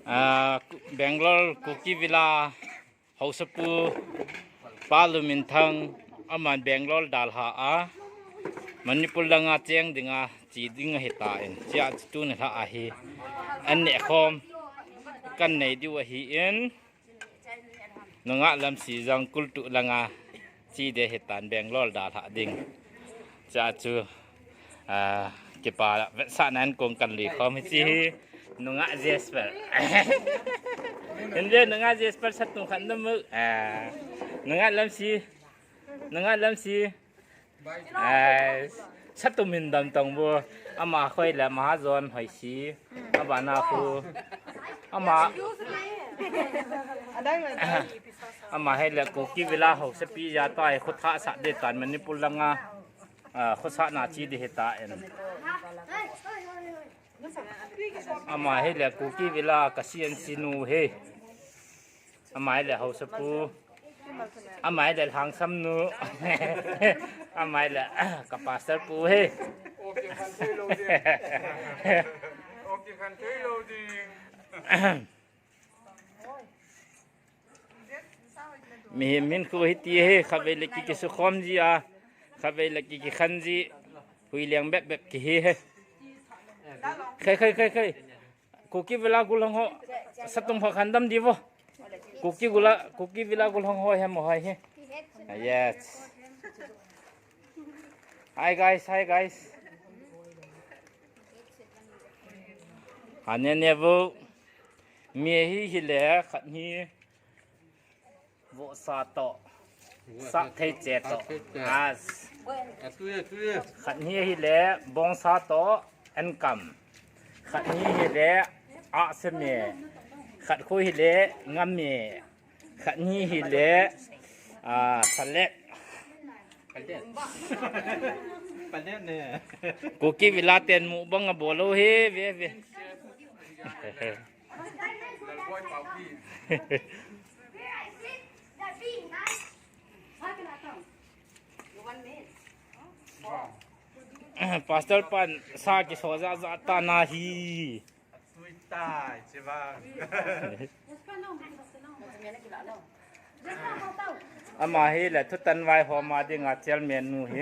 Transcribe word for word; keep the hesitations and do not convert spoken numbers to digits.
Ah, Bangalore Kuki Villa Haosapu Pa Luminthang aman Bangalore dalha a, Manipur langa cheng dinga che ding ahitan, chea chu tuni lha a hi an nehkhom kan nei diu ahin, nungah Lamsi jong kultu langa che ding ahitan Bangalore dalha ding. Chea chu, ah, kipa vetsahnan kong kan lui khom hi chi hi. Nungah Jasper. Inve nungah Jasper satum khat namu. Ah, nungah Lamsi. Nungah Lamsi. Ai, satum min dam tong bu. Ama khoi le Mahajon Hoisi. Abana khu. Ama. Ama hile Kuki Villa Haosapi ja tai khutha sa ding tan Manipur langa. Ah, khutha na che ding ahitan. Ama hile Kuki Villa ka C N C nu hi. Ama hile Haosapu. Ama hile Lhangsam nu. Ama hile ka pastor pu hi. Mihem min khu hiti hi, khatvei le ki kisukhom ji a, khatvei le ki kikhen ji, hui leng bep bep kihi hi. Khai, khai, khai, khai. Kuki Villa gulhang ho, satum ho khan dam di vo. Kuki Villa, Kuki Villa gulhang ho hem ho hi. Yes. Hi guys, hi guys. Ane ne vo. Mi hi hile khat hi. Vohsa toh. Sah thei che toh. Sah thei che. As. Atui, atui. Khat hi hile bongsa toh enkam. Khat hi hile ahseme. Khat khu hile ngame. Khat hi hile, ah, salet. Palet. Palet ne. Kuki Villa ten mu bang a bolo he ve ve. Pastor pan sa kiso ja ja ta na hi. Tui tai, che ba. Ama hi le thutan vai ho ma dinga chairman nu hi.